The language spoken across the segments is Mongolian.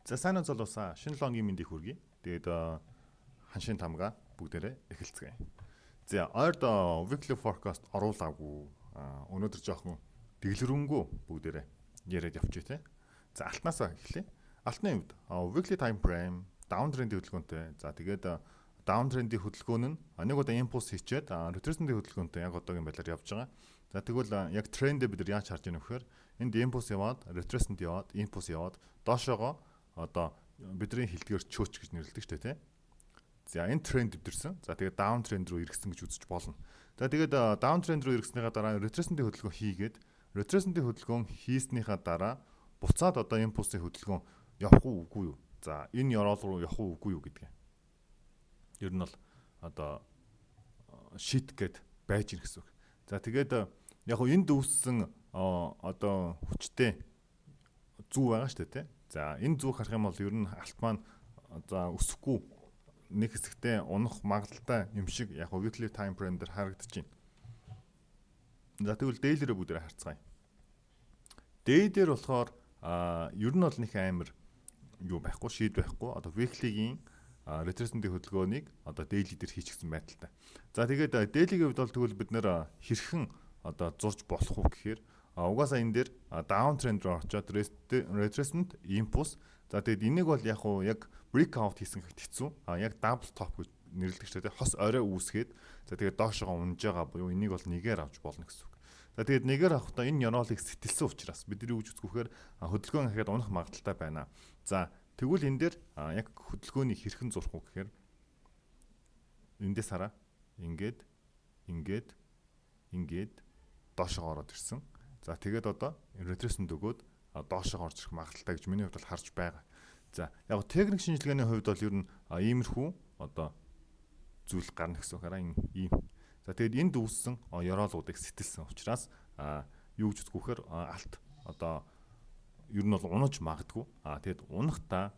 За, сайн уу, залуусаа, шинэ 7 хоногийн мэндийг хүргэе. Тэгээд ханшийн тамга бүгдээрээ эхэлцгээе. За, ойрд weekly forecast оруулаагүй. Өнөөдөр жоохон дэлгэрэнгүй бүгдээрээ яриад явчих, те. За, алтнаасаа эхлэе. Алтны хувьд weekly time frame down trend хөдөлгөөнтэй. За, тэгээд down trend-ийн хөдөлгөөн нь нэг удаа импульс хийчээд retracement-ийн хөдөлгөөнтэй яг одоогийн байдлаар явж байгаа. За, тэгвэл яг трендээ бид нар яаж харж байгаа нөхөр энд импульс яваад, retracement яваад, импульс яваад доошоогоо одоо бидний хэлдгээр CHoCH гэж нэрлэдэг шүү дээ, тий. За, энэ тренд дэвдэрсэн. За, тэгээд down trend руу эргэсэн гэж үзэж болно. За, тэгээд down trend руу эргэснийхаа дараа retracement-ийн хөдөлгөөн хийгээд, retracement-ийн хөдөлгөөн хийснийхаа дараа буцаад одоо импульсийн хөдөлгөөн явах уу, үгүй юу? За, энэ ёроол руу явах уу, үгүй юу гэдгээ. Ер нь бол одоо шийдэх гээд байж гин гэсэн үг. За, тэгээд яг хөө энд үүссэн одоо хүчтэй зүү байгаа шүү дээ, тий. За, энэ зүүг харах юм бол ер нь алт маань за өсөхгүй, нэг хэсэгтээ унах магадлалтай юм шиг яг weekly time frame дээр харагдаж байна. За, тэгвэл daily-рээ бүгдээрээ харцгаая. Day дээр болохоор ер нь бол нэг амар юу байхгүй, шийд байхгүй. Одоо weekly-гийн retracement-ийн хөдөлгөөнийг одоо daily дээр хийчихсэн байдалтай. За, тэгээд daily-гийн хувьд бол тэгвэл бид нэр хэрхэн одоо зурж болох уу гэхээр угаасаа энэ дээр down trend руу очиод retracement, impulse, за, тэгээд энийг бол яг уу яг breakout хийсэн гэхэд хэцүү. Яг double top гэж нэрлэдэг шүү дээ. Хос орой үүсгээд, за, тэгээд доошогоо унж байгаа буюу энийг бол нэгээр авч болно гэсэн үг. За, тэгээд нэгээр авахдаа энэ ёроолыг сэтэлсэн учраас бид нар юу гэж үзэх вэхээр хөдөлгөөн ахаад унах магадлалтай байна. За, тэгвэл энэ дээр яг хөдөлгөөнийг хэрхэн зурх вэ гэхээр эндээс хараа, ингээд, ингээд, ингээд доошогоо ороод ирсэн. За, тэгээд одоо retracement өгөөд доошоо орж ирэх магадлалтай гэж миний хувьд бол харж байгаа. За, яг техник шинжилгээний хувьд бол ер нь иймэрхүү одоо зүйл гарна гэсэн үг, хараа, энэ ийм. За, тэгээд энд үүссэн ёроолуудыг сэтэлсэн учраас юу гэж үзэх вэхээр алт одоо ер нь бол унаж магадгүй. Тэгээд унахтаа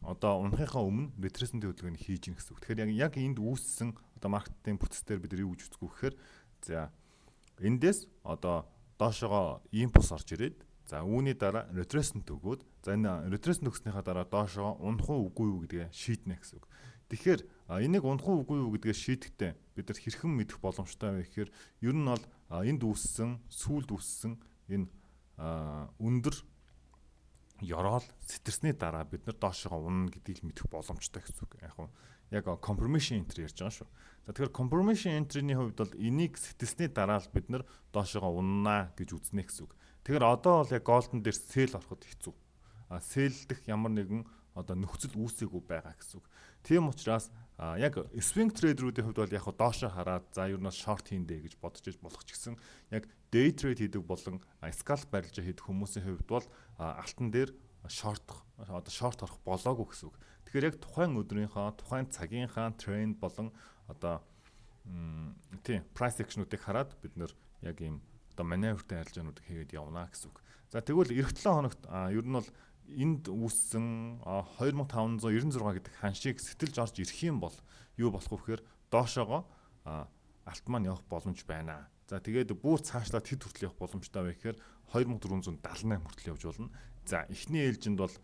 одоо унахынхаа өмнө retracement хөдөлгөөний хийж гин гэсэн үг. Тэгэхээр яг энд үүссэн одоо маркетинг бүтц дээр бид нар юу гэж үзэх вэ гэхээр, за, эндээс одоо доошогоо импульс орж ирээд, за, үүний дараа retracement өгөөд, за, энэ retracement өгснийхаа дараа доошогоо унах уу, үгүй юу гэдгээ шийднэ гэсэн үг. Тэгэхээр энийг унах уу, үгүй юу гэдгээ шийдэхдээ бид нар хэрхэн мэдэх боломжтой вэ гэхээр ер нь бол энд үүссэн, сүүлд үүссэн энэ өндөр ёроол сэтэрсний дараа бид нар доошогоо унана гэдгийг л мэдэх боломжтой гэсэн үг. Яг нь яг confirmation entry ярьж байгаа шүү. За, тэгэхээр confirmation entry-ний хувьд бол энийг сэтэлсний дараа л бид нар доошогоо унана гэж үзнэ гэсэн үг. Тэгэхээр одоо бол яг golden дээр sell ороход хэцүү. Sell-дэх ямар нэгэн одоо нөхцөл үүсээгүй байгаа гэсэн үг. Тийм учраас яг swing trader-үүдийн хувьд бол яг доошоо хараад, за, ер нь short хийндэ гэж бодож иж болох ч гэсэн яг day trade хийдэг болон scalp барилжаа хийдэг хүмүүсийн хувьд бол алтан дээр short, одоо short орох болоогүй гэсэн үг. Тэгэхээр яг тухайн өдрийнхөө, тухайн цагийнхаа тренд болон одоо тийм price action-уудыг хараад бид нэр яг ийм одоо маневртай арилжаануудыг хийгээд явна гэсэн үг. За, тэгвэл ирэх 7 хоногт ер нь бол энд үүссэн 2596 гэдэг ханшийг сэтэлж орж ирэх юм бол юу болох вэ гэхээр доошоогоо алт маань явах боломж байна. За, тэгээд бүр цаашлаад хэд хүртэл явах боломжтой вэ гэхээр 2478 хүртэл явж болно. За, эхний ээлжинд бол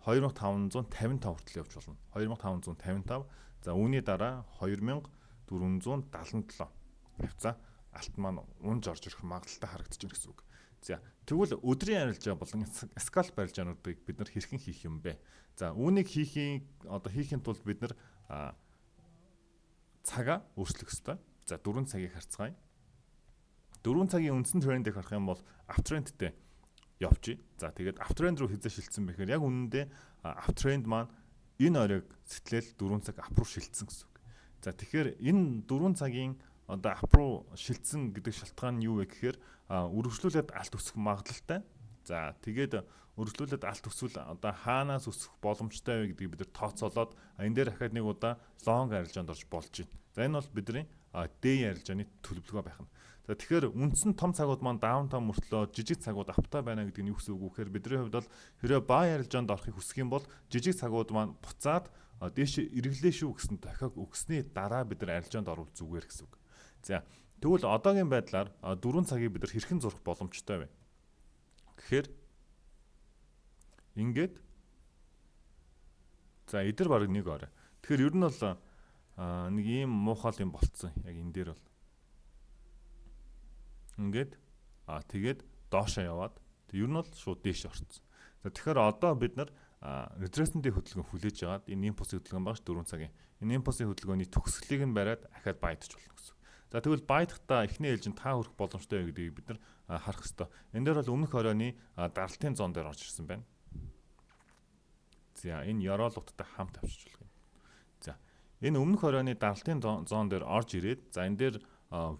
2555 хүртэл явж болно. 2555. За, үүний дараа 2477 хавцаа алт маань унж орж ирэх магадлалтай харагдаж байна гэсэн үг. За, тэгвэл өдрийн арилжаа болон scalp арилжаануудыг бид нар хэрхэн хийх юм бэ? За, үүнийг хийхийн одоо хийхийн тулд бид нар цагаа өөрчлөх ёстой. За, 4 цагийг харцгаая. 4 цагийн үндсэн трендийг харах юм бол uptrend-тэй явчих. За, тэгээд uptrend руу хэзээ шилжсэн бэ гэхээр яг үнэндээ uptrend маань энэ оройг сэтлээл 4 цаг up руу шилжсэн гэсэн үг. За, тэгэхээр энэ 4 цагийн одоо up руу шилжсэн гэдэг шалтгаан нь юу вэ гэхээр үргэлжлүүлээд алт өсөх магадлалтай. За, тэгээд үргэлжлүүлээд алт өсвөл одоо хаанаас өсөх боломжтой вэ гэдгийг бид нар тооцоолоод энэ дээр дахиад нэг удаа long арилжаанд орж болж байна. За, энэ бол бидний day арилжааны төлөвлөгөө байх нь. За, тэгэхээр үндсэн том цагууд маань down таа мөртлөө жижиг цагууд up тай байна гэдэг нь юу гэсэн үг вэ гэхээр бидний хувьд бол хэрвээ buy арилжаанд орохыг хүсэх юм бол жижиг цагууд маань буцаад дээш эргэлээ шүү гэсэн дахиад өгсөний дараа бид нар арилжаанд орвол зүгээр гэсэн үг. За, тэгвэл одоогийн байдлаар 4 цагийг бид нар хэрхэн зурах боломжтой вэ? Гэхээр Ингээд за эдэр баг нэг орой. Тэгэхээр ер нь бол нэг ийм муухай юм болцсон. Яг энэ дээр бол. Ингээд тэгээд доошоо яваад ер нь бол шууд дээш орцсон. За, тэгэхээр одоо бид нар retracement-ийн хөдөлгөөн хүлээж аваад энэ импульсын хөдөлгөөн багш 4 цагийн. Энэ импульсын хөдөлгөөний төгсгөлийг нь бариад ахаад buy-даж болно гэсэн. За, тэгвэл buy-дахтаа эхний ээлжинд та хүрэх боломжтой гэдгийг бид нар харах ёстой. Энэ дээр бол өмнөх оройны даралтын zone дээр орж ирсэн байна. За, энэ ёроолуудтай хамт авчиж болох юм. За, энэ өмнөх оройны даралтын zone дээр орж ирээд, за, энэ дээр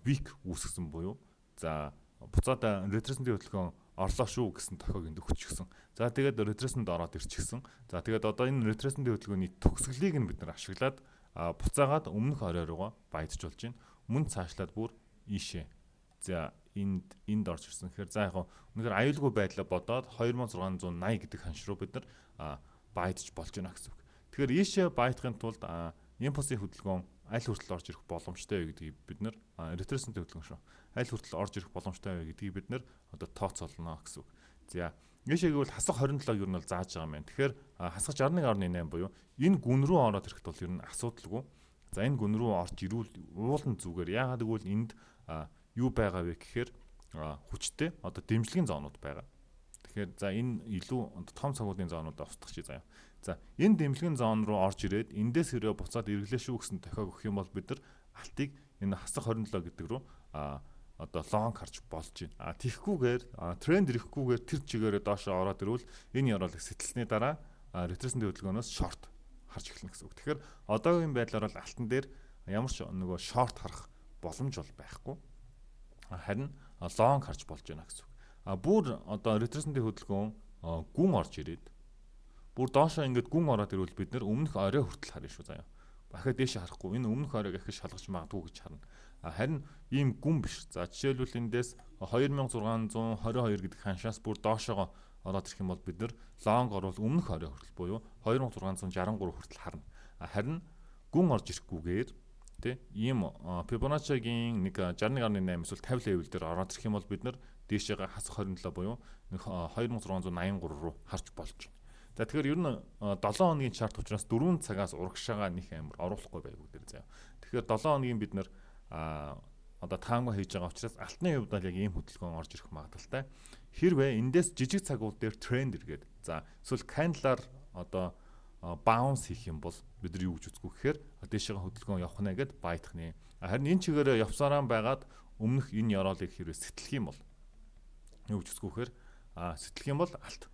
wick үүсгэсэн буюу за буцаад retracement-ийн хөдөлгөөн орлоо шүү гэсэн тохиог энд өгчихсөн. За, тэгээд retracement ороод ирчихсэн. За, тэгээд одоо энэ retracement-ийн хөдөлгөөний төгсгөлийг нь бид нар ашиглаад буцаагаад өмнөх орой руугаа buy-дж болж байна. Мөн цаашлаад бүр ийшээ. За, энд орж ирсэн. Тэгэхээр за яг үнэхээр аюулгүй байдлаа бодоод 2680 гэдэг ханш руу бид нар buy-дж болж байна гэсэн үг. Тэгэхээр ийшээ buy-дахын тулд импульсын хөдөлгөөн аль хүртэл орж ирэх боломжтой вэ гэдгийг бид нар, retracement хөдөлгөөн шүү. Аль хүртэл орж ирэх боломжтой вэ гэдгийг бид нар одоо тооцоолно гэсэн үг. За, ийшээ гэвэл хасах 27-г ер нь бол зааж байгаа юм байна. Тэгэхээр хасах 61.8 буюу энэ гүн рүү ороод ирэхэд бол ер нь асуудалгүй. За, энэ гүн рүү орж ирвэл уулын зүгээр. Яагаад гэвэл энд юу байгаа вэ гэхээр хүчтэй одоо дэмжлэгийн zone-ууд байгаа. Тэгэхээр за энэ илүү том цагуудын zone-ууд устгах чи заяа. За, энэ дэмжлэгийн zone руу орж ирээд эндээс хэрвээ буцаад эргэлээ шүү гэсэн тохиог өгөх юм бол бид нар алтыг энэ хасах 27 гэдэг рүү одоо long харж болж байна. А тийхгүйгээр, тренд ирэхгүйгээр тэр чигээрээ доошоо ороод ирвэл энэ ёроолыг сэтэлсний дараа retracement хөдөлгөөнөөс short харж эхэлнэ гэсэн үг. Тэгэхээр одоогийн байдлаар бол алтан дээр ямар ч нөгөө short харах боломж бол байхгүй. Харин long харж болж байна гэсэн үг. А бүр одоо retracement хөдөлгөөн гүн орж ирээд, бүр доошоо ингээд гүн ороод ирвэл бид нэр өмнөх орой хүртэл харна шүү заяа. Дахиад дээшээ харахгүй, энэ өмнөх оройг ахиж шалгаж магадгүй гэж харна. Харин ийм гүн биш. За, жишээлбэл эндээс 2622 гэдэг ханшаас бүр доошоогоо ороод ирэх юм бол бид нэр long орвол өмнөх орой хүртэл буюу 2663 хүртэл харна. Харин гүн орж ирэхгүйгээр, тий, ийм Fibonacci-гийн нэг 61.8 эсвэл 50 level дээр ороод ирэх юм бол бид нар дээшээгээ хасах 27 буюу нэг 2683 руу харж болж байна. За, тэгэхээр ер нь 7 хоногийн chart учраас 4 цагаас урагшаага них амар оруулахгүй байг бүгдээр заяа. Тэгэхээр 7 хоногийн бид нар одоо таамаг хийж байгаа учраас алтны хувьд бол яг ийм хөдөлгөөн орж ирэх магадлалтай. Хэрвээ эндээс жижиг цагууд дээр тренд эргээд, за, эсвэл candle-аар одоо bounce хийх юм бол бид нар юу гэж үзэхгүй гэхээр дээшээгээ хөдөлгөөн явах нэ гэд buy-дах нэ. Харин энэ чигээрээ явсараа байгаад өмнөх энэ ёроолыг хэрвээ сэтлэх юм бол юу гэж үзэхгүй гэхээр сэтлэх юм бол алт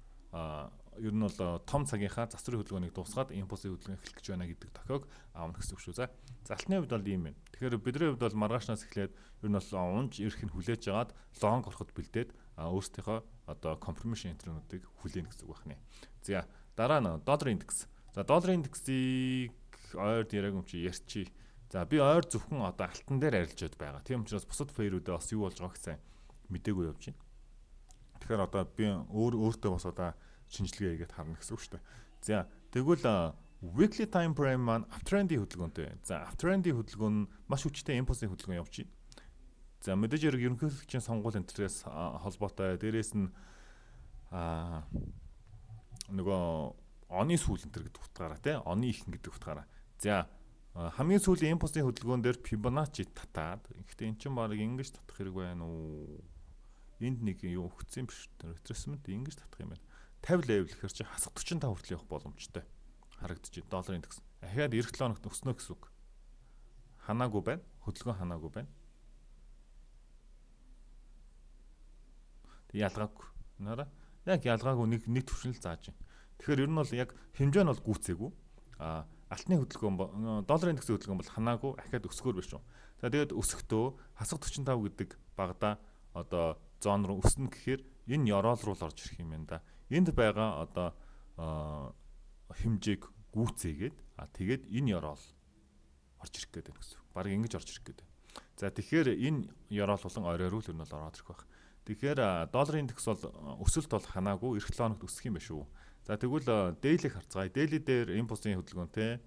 ер нь бол том цагийнхаа засварын хөдөлгөөнийг дуусгаад импульсын хөдөлгөөн эхлэх гэж байна гэдэг тохиог аавна гэсэн үг шүү. За, алтны хувьд бол ийм юм. Тэгэхээр бидний хувьд бол маргаашнаас эхлээд ер нь бол унж ирэх нь хүлээж агаад long ороход бэлдээд өөрсдийнхөө одоо confirmation entry-нуудыг хүлээнэ гэсэн үг байна. За, дараа нь доллар индекс. За, долларын индексийг ойр яриаг юм чи ярьчи. За, би ойр зөвхөн одоо алтан дээр арилжаад байгаа. Тийм учраас бусад pair-үүдээ бас юу болж байгааг сайн мдээгүй явж байна. Тэгэхээр одоо би өөр өөртөө бас одоо шинжилгээ хийгээд харна гэсэн үг шүү дээ. За, тэгвэл weekly time frame маань uptrend-ийн хөдөлгөөнтэй. За, uptrend-ийн хөдөлгөөн нь маш хүчтэй импульсийн хөдөлгөөн явж байна. За, мэдээж хэрэг ерөнхийлөгчийн сонгуул энэ тэрээс холбоотой. Дээрээс нь нөгөө оны сүүл энэ төр гэдэг утгаараа, тий, оны ихэн гэдэг утгаараа. За, хамгийн сүүлийн импульсийн хөдөлгөөн дээр Fibonacci татаад, гэхдээ эн чинь баг ингэж татах хэрэг байна уу? Энд нэг юу өгсөн юм биш. Retracement ингэж татах юм байна. 50 level гэхэр чи хасах 45 хүртэл явах боломжтой харагдаж байна. Долларын индекс. Ахиад эх 7 хоногт өснө гэсэн үг. Ханаагүй байна. Хөдөлгөөн ханаагүй байна. Тэг ялгаагүй. Нараа яг ялгаагүй нэг нэг төвшин л зааж байна. Тэгэхээр ер нь бол яг хэмжээ нь бол гүйцээгүй. А алтны хөдөлгөөн, долларын индексийн хөдөлгөөн бол ханаагүй, ахиад өсгөр биш үү. За, тэгээд өсөхдөө хасах 45 гэдэг багада одоо zone руу өснө гэхээр энэ ёроол руу л орж ирэх юм байна да. Энд байгаа одоо хэмжээг гүйцээгээд, а тэгээд энэ ёроол орж ирэх гэдэг гэсэн. Бараг ингэж орж ирэх гэдэг. За, тэгэхээр энэ ёроол болон орой руу л ер нь бол ороод ирэх байх. Тэгэхээр долларын индекс бол өсөлт бол ханаагүй, эх 7 хоногт өсөх юм байна шүү. За, тэгвэл daily-г харцгаая. Daily дээр импульсийн хөдөлгөөнтэй.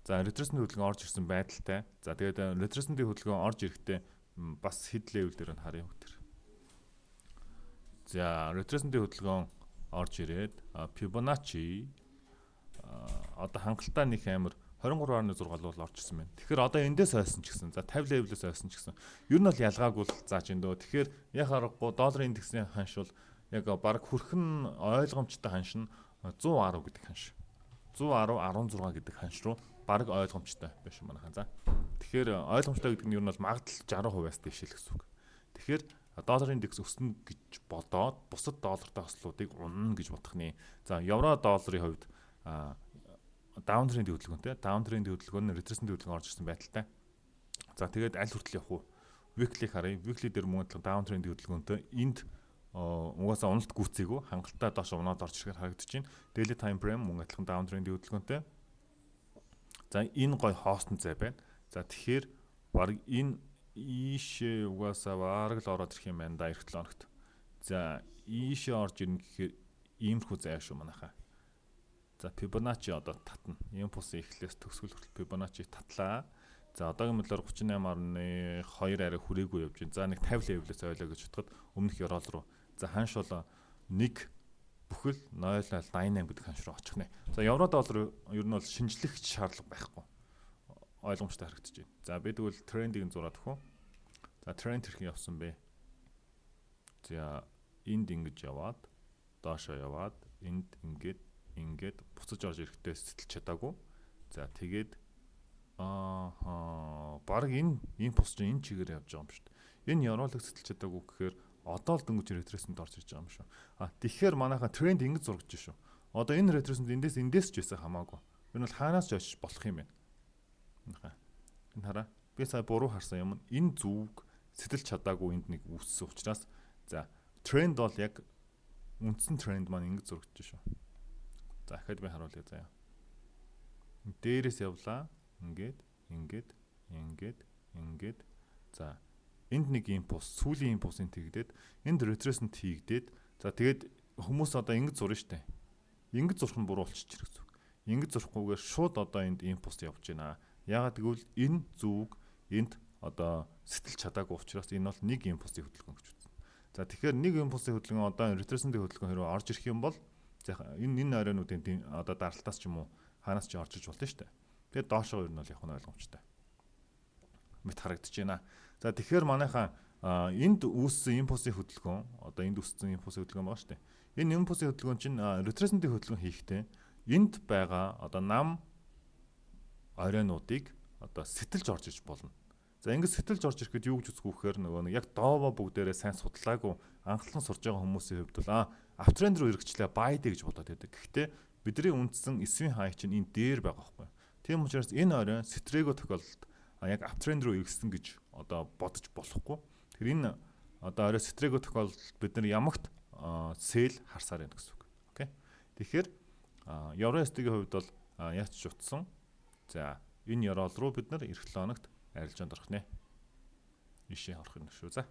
За, retracement хөдөлгөөн орж ирсэн байдалтай. За, тэгээд retracement-ийн хөдөлгөөн орж ирэхдээ бас хэд level дээр нь харъя хөтөр. За, retracement-ийн хөдөлгөөн Орж ирээд Fibonacci одоо хангалттай нэг амар 23.6 бол орж ирсэн байна. Тэгэхээр одоо эндээс ойсон ч гэсэн, за 50 level-ээс ойсон ч гэсэн ер нь бол ялгаагүй л зааж ин дөө. Тэгэхээр яг аргагүй долларын индексийн ханш бол яг баг хүрхэн ойлгомжтой ханш нь 110 гэдэг ханш. 110 16 гэдэг ханш руу баг ойлгомжтой байх юм манайхан. За. Тэгэхээр ойлгомжтой гэдэг нь ер нь бол магадлал 60%-аас дээш л гэсэн үг. Тэгэхээр долларын индекс өснө гэж бодоод бусад доллартай хослуудыг унана гэж бодох нэ. За, евро долларын хувьд downtrend хөдөлгөөнтэй. Downtrend хөдөлгөөн нь retracement хөдөлгөөн орж ирсэн байдалтай. За, тэгээд аль хүртэл явах вэ? Weekly харъя. Weekly дээр мөн адилхан downtrend хөдөлгөөнтэй, энд угаасаа уналт гүйцээгүй, хангалттай доош унаад орж ирэхээр харагдаж байна. Daily time frame мөн адилхан downtrend хөдөлгөөнтэй. За, энэ гой хоостон зай байна. За, тэгэхээр баг энэ ийшээ угаасаа бараг л ороод ирэх юм байна да эх 7 хоногт. За, ийшээ орж ирнэ гэхээр иймэрхүү зай шүү манайхаа. За, Fibonacci одоо татна. Импульс эхлээс төгсгөл хүртэл Fibonacci татлаа. За, одоогийн мэдлээр 38.2 арай хүрээгүй явж байна. За, нэг 50 level-ээс ойлоо гэж бодоход өмнөх ёроол руу. За, ханш бол 1 бүхэл 0.088 гэдэг ханш руу очих нэ. За, евро доллар ер нь бол шинжлэх шаардлага байхгүй. Ойлгомжтой харагдаж байна. За, би тэгвэл трендийг нь зураад өгөх үү? За, тренд хэрхэн явсан бэ? За, энд ингэж яваад, доошоо яваад, энд ингээд ингээд буцаж орж ирэхдээ сэтэлж чадаагүй. За, тэгээд ааха баг энэ импульс чинь энэ чигээр явж байгаа юм шүү дээ. Энэ ёроолыг сэтэлж чадаагүй гэхээр одоо л дөнгөж retracement орж ирж байгаа юм шүү. А тэгэхээр манайха тренд ингэж зурагдж шүү. Одоо энэ retracement эндээс ч байсан хамаагүй. Энэ бол хаанаас ч очиж болох юм байна. Энэ хараа. Би сая буруу харсан юм. Энэ зүг сэтэлж чадаагүй энд нэг үүссэн учраас, за, тренд бол яг үндсэн тренд маань ингэж зурагдж шүү. За, дахиад би харуулъя заяа. Дээрээс явлаа. Ингээд, ингээд, ингээд, ингээд. За, энд нэг импульс, сүүлийн импульсын тэгдээд, энд retracement хийгдээд, за, тэгээд хүмүүс одоо ингэж зурна штэ. Ингэж зурх нь буруу болчих гэсэн үг. Ингэж зурхгүйгээр шууд одоо энд импульс явж байна. Яагаад гэвэл энэ зүг энд одоо сэтэлж чадаагүй учраас энэ бол нэг импульсын хөдөлгөөн гэж үзсэн. За, тэгэхээр нэг импульсын хөдөлгөөн одоо retracement-ийн хөдөлгөөн хэрвээ орж ирэх юм бол, за, энэ оройнуудын одоо даралтаас ч юм уу хаанаас ч орж иж болно шүү дээ. Тэгээд доошоо ер нь бол явах нь ойлгомжтой мэт харагдаж байна. За, тэгэхээр манайхаа энд үүссэн импульсын хөдөлгөөн, одоо энд үүссэн импульсын хөдөлгөөн байгаа шүү дээ. Энэ импульсын хөдөлгөөн чинь retracement-ийн хөдөлгөөн хийхдээ энд байгаа одоо нам оройнуудыг одоо сэтэлж орж иж болно. За, ингэж сэтэлж орж ирэхэд юу гэж үзэх вэ гэхээр нөгөө нэг яг доова бүгдээрээ сайн судлаагүй анхлан сурж байгаа хүмүүсийн хувьд бол uptrend руу эргэжлээ, buy дээ гэж бодоод байдаг. Гэхдээ бидний үндсэн swing high чинь энэ дээр байгаа байхгүй. Тийм учраас энэ орой сэтрээгүй тохиолдолд яг uptrend руу эргэсэн гэж одоо бодож болохгүй. Тэр энэ одоо орой сэтрээгүй тохиолдолд бид нар ямагт sell харсаар байна гэсэн үг. Окей. Тэгэхээр евро USD-ийн хувьд бол яаж ч утсан. За, энэ ёроол руу бид нар эх 7 хоногт арилжаанд орох нэ. Ишээ орох юм шүү. За.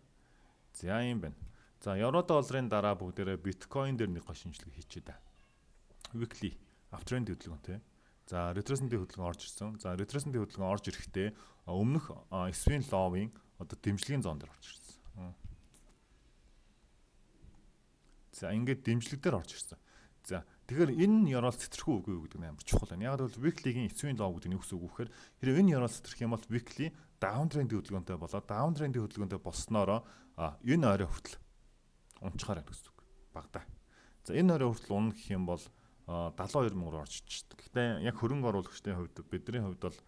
За, юм байна. За, евро долларын дараа бүгдээрээ биткойн дээр нэг гоо шинжилгээ хийчээ да. Weekly uptrend хөдөлгөөнтэй. За, retracement-ийн хөдөлгөөн орж ирсэн. За, retracement-ийн хөдөлгөөн орж ирэхдээ өмнөх swing low-ын одоо дэмжлэгийн zone дээр орж ирсэн. За, ингээд дэмжлэг дээр орж ирсэн. За, тэгэхээр энэ ёроол сэтрэх үү, үгүй юу гэдэг нь амар чухал байна. Яг бол weekly-гийн swing low гэдэг нь юу гэсэн үг вэ гэхээр хэрвээ энэ ёроол сэтрэх юм бол weekly downtrend хөдөлгөөнтэй болоод, downtrend хөдөлгөөнтэй болсноороо энэ орой хүртэл унчгаар байна гэсэн үг. Багада. За, энэ орой хүртэл унах гэх юм бол 72 мянга руу орж ичдэг. Гэхдээ яг хөрөнгө оруулагчдын хувьд, бидний хувьд бол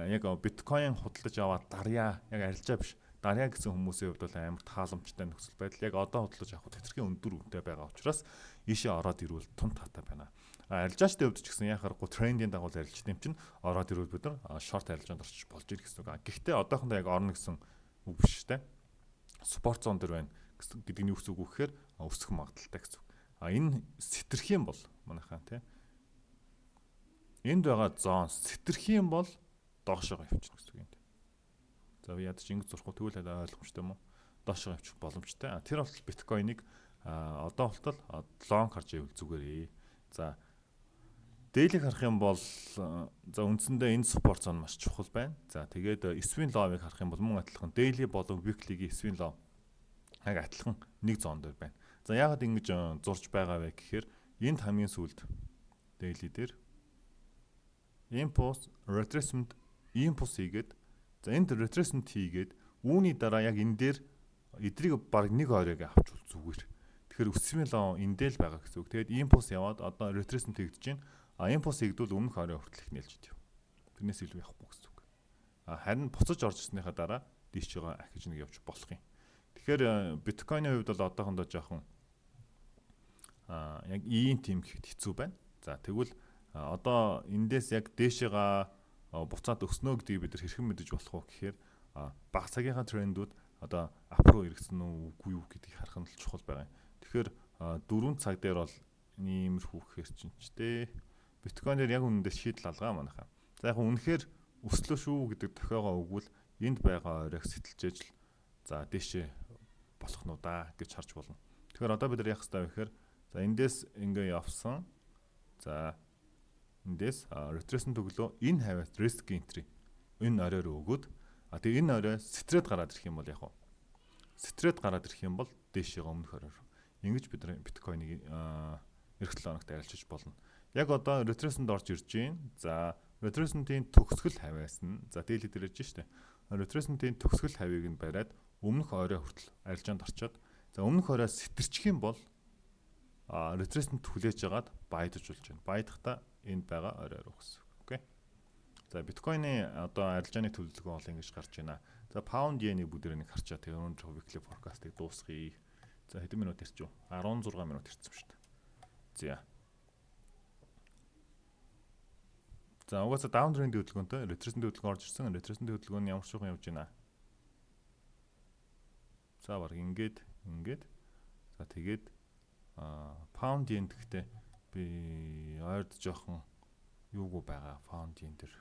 яг биткойн худалдаж аваад дарьяа, яг арилжаа биш, дарьяа гэсэн хүмүүсийн хувьд бол амар тааламжтай нөхцөл байдал. Яг одоо худалдаж авах хэтэрхий өндөр үнэтэй байгаа учраас ийшээ ороод ирвэл тун таатай байна. А арилжаачдын хувьд ч гэсэн яхаа аргагүй трендийн дагуу арилждаг юм чинь ороод ирвэл бид нар short арилжаанд орчих болж ирэх гэсэн үг. Гэхдээ одоохондоо яг орно гэсэн үг биш үү? Support zone дээр байна гэдэг нь юу гэсэн үг вэ гэхээр өсөх магадлалтай гэсэн үг. А энэ сэтрэх юм бол манайхаа тий энд байгаа zone сэтрэх юм бол доошоогоо явчихна гэсэн үг юм. За, би ядаж ингэж зурхгүй, тэгвэл ойлгомжтой юм уу? Доошоо явчих боломжтой. А тэр болтол биткойныг одоо болтол long харж ивэл зүгээрээ. За, daily харах юм бол, за, үндсэндээ энэ support zone маш чухал байна. За, тэгээд swing low-ыг харах юм бол мөн адилхан daily болон weekly-гийн swing low яг адилхан нэг zone дээр байна. За, яагаад ингэж зурж байгаа вэ гэхээр энд хамгийн сүүлд daily дээр impulse, retracement, impulse хийгээд, за, энд retracement хийгээд, үүний дараа яг энэ дээр эдрийг баг нэг оройг авчвал зүгээр. Тэгэхээр өсвийн low эндээ л байгаа гэсэн үг. Тэгээд импульс яваад одоо retracement хийгдэж байна. А импульс хийгдвэл өмнөх орой хүртэл их нээлж идэв. Тэрнээс илүү явахгүй гэсэн үг. А харин буцаж орж ирснийхаа дараа дээш байгаа ахиж нэг явж болох юм. Тэгэхээр биткойны хувьд бол одоохондоо жоохон яг ийм тийм гэхэд хэцүү байна. За, тэгвэл одоо эндээс яг дээшээгаа буцаад өснө гэдгийг бид нар хэрхэн мэдэж болох вэ гэхээр бага цагийнхаа трендүүд одоо up руу эргэсэн үү, үгүй юу гэдгийг харах нь л чухал байгаа юм. Тэгэхээр 4 цаг дээр бол иймэрхүү гэхэр чинь ч дээ. Биткойн дээр яг үнэндээ шийдэл алгаа манайхаа. За, яг үнэхээр өслөө шүү гэдэг дохиогоо өгвөл энд байгаа оройг сэтэлжээж л, за, дээшээ болох нь да гэж харж болно. Тэгэхээр одоо бид нар яах ёстой вэ гэхээр, за, эндээс ингээ явсан. За, эндээс retracement өглөө, энэ хавьяас risk entry энэ орой руу өгөөд, а тэгээ энэ орой сэтрээд гараад ирэх юм бол, яг уу сэтрээд гараад ирэх юм бол дээшээ өмнөх орой руу. Ингэж бид нар биткойныг ирэх 7 хоногт арилжиж болно. Яг одоо retracement орж ирж байна. За, retracement-ийн төгсгөл хавьяас нь, за, daily дээр ярьж штэ. Retracement-ийн төгсгөл хавийг нь бариад өмнөх орой хүртэл арилжаанд орчоод, за, өмнөх орой сэтэрчих юм бол retracement хүлээж агаад buy-даж болж байна. Buy-дахта энд байгаа орой руу гэсэн. Okay. За, биткойны одоо арилжааны төлөвлөгөө бол ингэж гарч байна. За, паунд йенийг бүгдээрээ нэг харчаа. Тэгээ өнөөдөр weekly forecast-ыг дуусгая. За, хэдэн минут ярьчих вэ? 16 минут ярьсан шүү дээ. За. За, угаасаа down trend хөдөлгөөнтэй retracement хөдөлгөөн орж ирсэн. Retracement хөдөлгөөн нь ямар шугам явж байна? За, баг ингээд ингээд, за, тэгээд паунд йен гэхдээ би ойрд жоохон юугүй байгаа, паунд йен дээр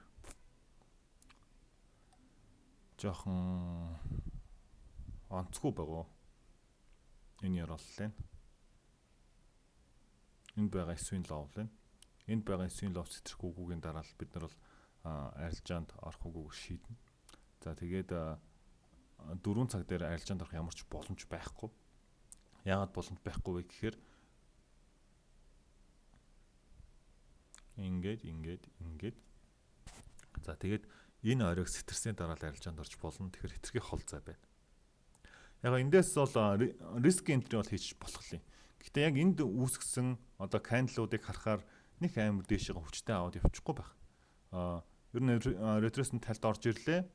жоохон онцгүй байгаа. Энэ ёрооллоо. Энд байгаа swing low лээ. Энд байгаа swing low сэтрэх үгүйгийн дараа л бид нар бол арилжаанд орох үгүйг шийднэ. За, тэгээд 4 цаг дээр арилжаанд орох ямар ч боломж байхгүй. Яагаад боломж байхгүй вэ гэхээр ингээд ингээд ингээд, за, тэгээд энэ оройг сэтэрсний дараа л арилжаанд орж болно. Тэгэхээр хэтэрхий хол зай байна. Яг эндээс бол risk entry бол хийж болох юм. Гэхдээ яг энд үүсгэсэн одоо candle-уудыг харахаар нэг амар дээшээ хүчтэй аваад явчихгүй байх. Ер нь retracement талд орж ирлээ.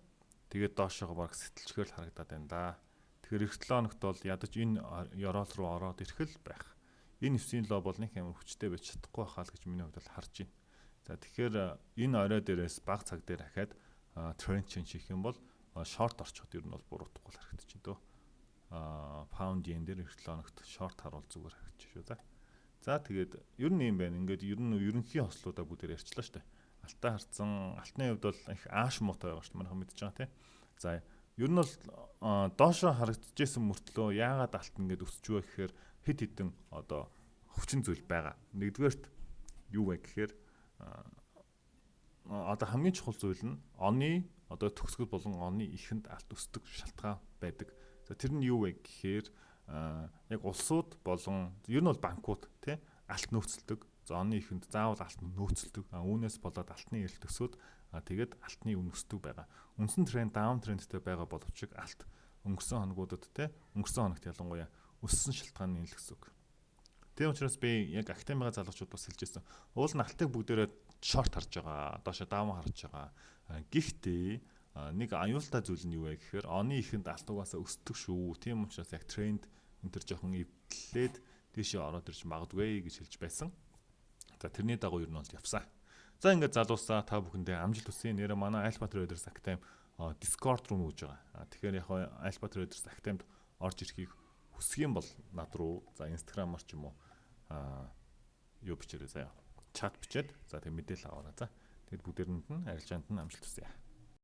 Тэгээд доошоогоо баг сэтэлчгээр л харагдаад байна да. Тэгэхээр ирэх 7 хоногт бол ядаж энэ ёроол руу ороод ирэх л байх. Энэ swing low бол нэг амар хүчтэй байж чадахгүй байхаа л гэж миний хувьд бол харж байна. За, тэгэхээр энэ орой дээрээс баг цаг дээр ахаад тренд change хийх юм бол short орчиход ер нь бол буруутахгүй л харагдчих дөө. Паунд йен дээр ирэх 7 хоногт short харуул зүгээр харагдчих шүү. За. За, тэгээд ер нь юм байна. Ингээд ер нь ерөнхий хослуудаа бүгдээр ярьчлаа шүү дээ. Алтаа харцсан. Алтны хувьд бол их ааш муутай байгаа шүү дээ. Манайхан мэдж байгаа тий. За, ер нь бол доошоо харагдчихсэн мөртлөө яагаад алт ингээд өсч вэ гэхээр хэд хэдэн одоо хүчин зүйл байгаа. Нэгдүгээрт юу вэ гэхээр одоо хамгийн чухал зүйл нь оны одоо төгсгөл болон оны эхэнд алт өсдөг шалтгаан байдаг. За, тэр нь юу вэ гэхээр яг улсууд болон ер нь бол банкуд тий алт нөөцлөдөг. За, оны эхэнд заавал алт нөөцлөдөг. Үүнээс болоод алтны эрэлт өсөөд, тэгээд алтны үн өсдөг байгаа. Үндсэн тренд down trend-тэй байгаа боловч алт өнгөрсөн хоногудад те, өнгөрсөн хоногт ялангуяа өссөн шалтгаан нь л гэсэн үг. Тийм учраас би яг академигаа залуучууд бас хэлж ирсэн. Уул нь алтыг бүгдээрээ short харж байгаа, доошо down харж байгаа. Гэхдээ нэг аюултай зүйл нь юу вэ гэхээр оны эхэнд алт угаасаа өсдөг шүү. Тийм учраас яг тренд энэ төр жоохон эвдлээд тийшээ ороод ирж магадгүй гэж хэлж байсан. За, тэрний дагуу ер нь бол явсан. За, ингээд залуусаа та бүхэндээ амжилт хүсье. Нэрээ манай Alpha Traders Academy Discord руу нүүж байгаа. Тэгэхээр яг Alpha Traders Academy-д орж ирэхийг хүсэх юм бол над руу, за, Instagram-аар ч юм уу юу бичээрэй заяа. Чат бичээд, за, тэг мэдээлэл аваарай. За, тэгэд бүгдээрэнд нь арилжаанд нь амжилт хүсье.